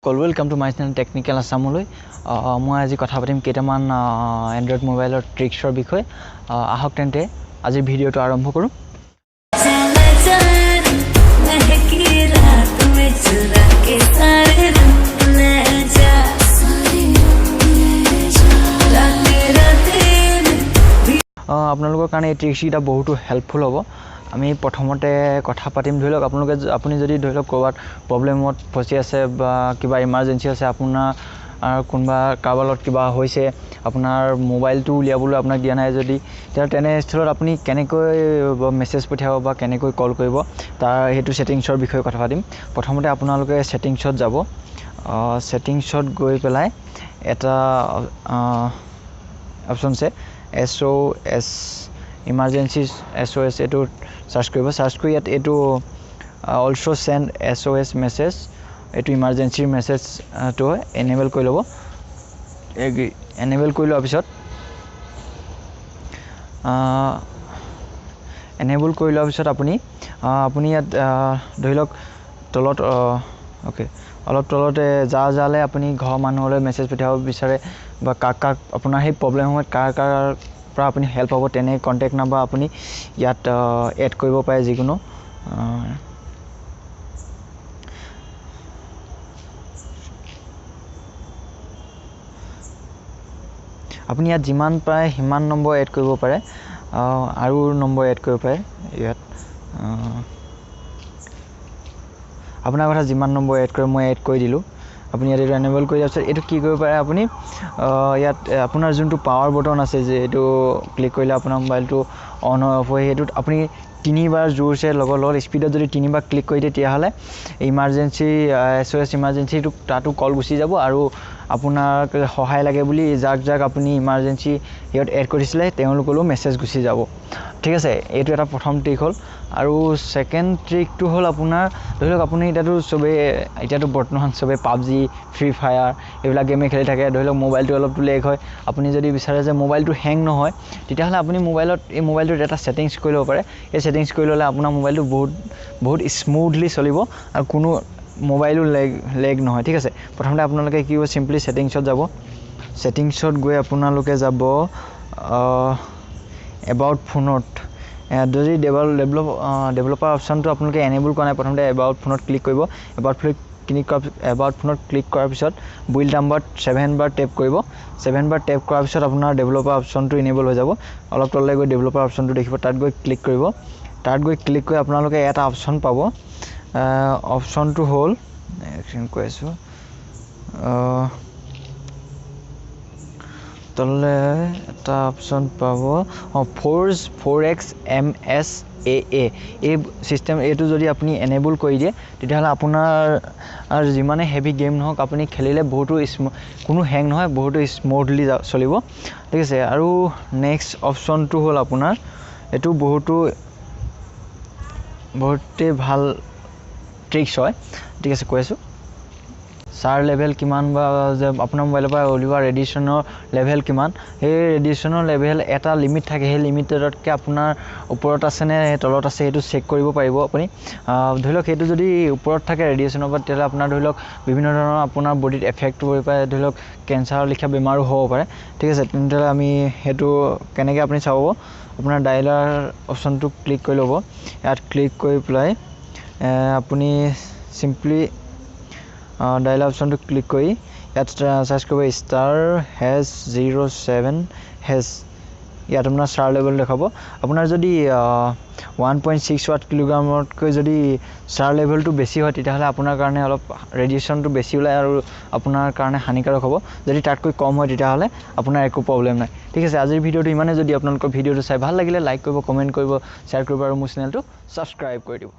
Welcome to my channel technical আছামলৈ। মই আজি কথা পাতিম কেইটামান এণ্ড্ৰইড মোবাইলৰ ট্ৰিক্সৰ বিষয়ে। আহক তেন্তে আজিৰ ভিডিঅ'টো আৰম্ভ কৰোঁ। चला जा रे, महकी रात में चुरा के सारे रंग ले जा, रातें रातें में भी আপোনালোকৰ কাৰণে এই ট্ৰিক্সকেইটা বহুতো হেল্পফুল হ'ব। আমি প্ৰথমতে কথা পাতিম, ধৰি লওক আপোনালোকে আপুনি যদি ধৰি লওক ক'ৰবাত প্ৰব্লেমত ফচি আছে বা কিবা ইমাৰ্জেঞ্চি আছে, আপোনাৰ কোনোবা কাৰোবাৰ লগত কিবা হৈছে, আপোনাৰ মোবাইলটো উলিয়াবলৈ আপোনাক দিয়া নাই যদি, তেতিয়া তেনেস্থলত আপুনি কেনেকৈ মেছেজ পঠিয়াব বা কেনেকৈ কল কৰিব, তাৰ সেইটো ছেটিংছৰ বিষয়ে কথা পাতিম। প্ৰথমতে আপোনালোকে ছেটিংছত যাব। ছেটিংছত গৈ পেলাই এটা অপশ্যন আছে SOS, emergency SOS, এইটো চাৰ্চ কৰিব। চাৰ্চ কৰি ইয়াত এইটো অলছ' চেণ্ড SOS message, এইটো ইমাৰ্জেঞ্চিৰ মেছেজটো এনেবল কৰি ল'ব। এনেবল কৰি লোৱাৰ পিছত আপুনি ইয়াত ধৰি লওক তলত, অ'কে, অলপ তলতে যালে আপুনি ঘৰৰ মানুহলৈ মেছেজ পঠিয়াব বিচাৰে বা কাক কাক আপোনাৰ সেই প্ৰব্লেম সময়ত কাৰ কাৰ পৰা আপুনি হেল্প পাব, তেনে কণ্টেক্ট নাম্বাৰ আপুনি ইয়াত এড কৰিব পাৰে। যিকোনো আপুনি ইয়াত যিমান পাৰে সিমান নম্বৰ এড কৰিব পাৰে আৰু নম্বৰ এড কৰিব পাৰে। ইয়াত আপোনাৰ কথা যিমান নম্বৰ এড কৰে, মই এড কৰি দিলোঁ। আপুনি ইয়াত এইটো এনেবল কৰি দিয়াৰ পিছত এইটো কি কৰিব পাৰে আপুনি, ইয়াত আপোনাৰ যোনটো পাৱাৰ বটন আছে যে এইটো ক্লিক কৰিলে আপোনাৰ মোবাইলটো অন হয় অফ হয়, সেইটোত আপুনি তিনিবাৰ জোৰছে লগত লগত স্পীডত যদি তিনিবাৰ ক্লিক কৰি দিয়ে, তেতিয়াহ'লে ইমাৰ্জেঞ্চি SOS ইমাৰ্জেঞ্চিটো তাতো কল গুচি যাব আৰু আপোনাক সহায় লাগে বুলি যাক যাক আপুনি ইমাৰ্জেঞ্চি সিহঁত এড কৰিছিলে তেওঁলোকলৈও মেছেজ গুচি যাব। ঠিক আছে, এইটো এটা প্ৰথম ট্ৰিক হ'ল। আৰু ছেকেণ্ড ট্ৰিকটো হ'ল আপোনাৰ ধৰি লওক আপুনি এতিয়াতো বৰ্তমান চবেই পাবজি, ফ্ৰী ফায়াৰ এইবিলাক গেমেই খেলি থাকে। ধৰি লওক মোবাইলটো অলপতো লেগ হয়, আপুনি যদি বিচাৰে যে মোবাইলটো হেং নহয়, তেতিয়াহ'লে আপুনি মোবাইলত এই মোবাইলটোত এটা ছেটিংছ কৰি ল'ব পাৰে। এই ছেটিংছ কৰি ল'লে আপোনাৰ মোবাইলটো বহুত বহুত স্মুথলি চলিব আৰু কোনো মোবাইলো লেগ নহয়। ঠিক আছে, প্ৰথমতে আপোনালোকে কি কৰিব, চিম্পলি ছেটিংছত যাব। ছেটিংছত গৈ আপোনালোকে যাব এবাউট ফোনত। যদি ডেভেলপাৰ অপশ্যনটো আপোনালোকে এনেবল কৰা নাই, প্ৰথমতে এবাউট ফোনত ক্লিক কৰিব। এবাউট ফোনত ক্লিক কৰাৰ পিছত বিল্ড নাম্বাৰত 7 বাৰ টেপ কৰিব। 7 বাৰ টেপ কৰাৰ পিছত আপোনাৰ ডেভেলপাৰ অপশ্যনটো এনেবল হৈ যাব। অলপ তললৈ গৈ ডেভেলপাৰ অপশ্যনটো দেখিব, তাত গৈ ক্লিক কৰিব। তাত গৈ ক্লিক কৰি আপোনালোকে এটা অপশ্যন পাব। অপশ্যনটো হ'ল, কৈ আছোঁ, তললৈ এটা অপশ্যন পাব, 4xMSAA। এই ছিষ্টেম এইটো যদি আপুনি এনেবল কৰি দিয়ে, তেতিয়াহ'লে আপোনাৰ যিমানে হেভি গেম নহওক আপুনি খেলিলে বহুতো কোনো হেং নহয়, বহুতো স্মুথলি চলিব। ঠিক আছে, আৰু নেক্সট অপশ্যনটো হ'ল আপোনাৰ এইটো বহুতেই ভাল ট্ৰিক্স হয়। ঠিক আছে, কৈ আছোঁ। চাৰ লেভেল কিমান বা যে আপোনাৰ মোবাইলৰ পৰা উলিওৱা ৰেডিয়েশ্যনৰ লেভেল কিমান, সেই ৰেডিয়েশ্যনৰ লেভেল এটা লিমিট থাকে, সেই লিমিটেডতকৈ আপোনাৰ ওপৰত আছে নে তলত আছে সেইটো চেক কৰিব পাৰিব আপুনি। ধৰি লওক সেইটো যদি ওপৰত থাকে ৰেডিয়েশ্যনৰ পৰা, তেতিয়াহ'লে আপোনাৰ ধৰি লওক বিভিন্ন ধৰণৰ আপোনাৰ বডিত এফেক্ট কৰিব পাৰে, ধৰি লওক কেঞ্চাৰৰ লেখীয়া বেমাৰো হ'ব পাৰে। ঠিক আছে, তেতিয়াহ'লে আমি সেইটো কেনেকৈ আপুনি চাব, আপোনাৰ ডাইলাৰ অপশ্যনটো ক্লিক কৰি ল'ব। ইয়াত ক্লিক কৰি পেলাই আপুনি চিম্পলি ডাইলাৰ অপশ্যনটো ক্লিক কৰি ইয়াত চাৰ্চ কৰিব *#07#। ইয়াত আপোনাৰ চাৰ লেভেল দেখাব। আপোনাৰ যদি 1.6 ৱাট কিলোগ্ৰামতকৈ যদি চাৰ লেভেলটো বেছি হয়, তেতিয়াহ'লে আপোনাৰ কাৰণে অলপ ৰেডিয়েশ্যনটো বেছি ওলায় আৰু আপোনাৰ কাৰণে হানিকাৰক হ'ব। যদি তাতকৈ কম হয় তেতিয়াহ'লে আপোনাৰ একো প্ৰব্লেম নাই। ঠিক আছে, আজিৰ ভিডিঅ'টো ইমানেই। যদি আপোনালোকৰ ভিডিঅ'টো চাই ভাল লাগিলে লাইক কৰিব, কমেণ্ট কৰিব, শ্বেয়াৰ কৰিব আৰু মোৰ চেনেলটো ছাবস্ক্ৰাইব কৰি দিব।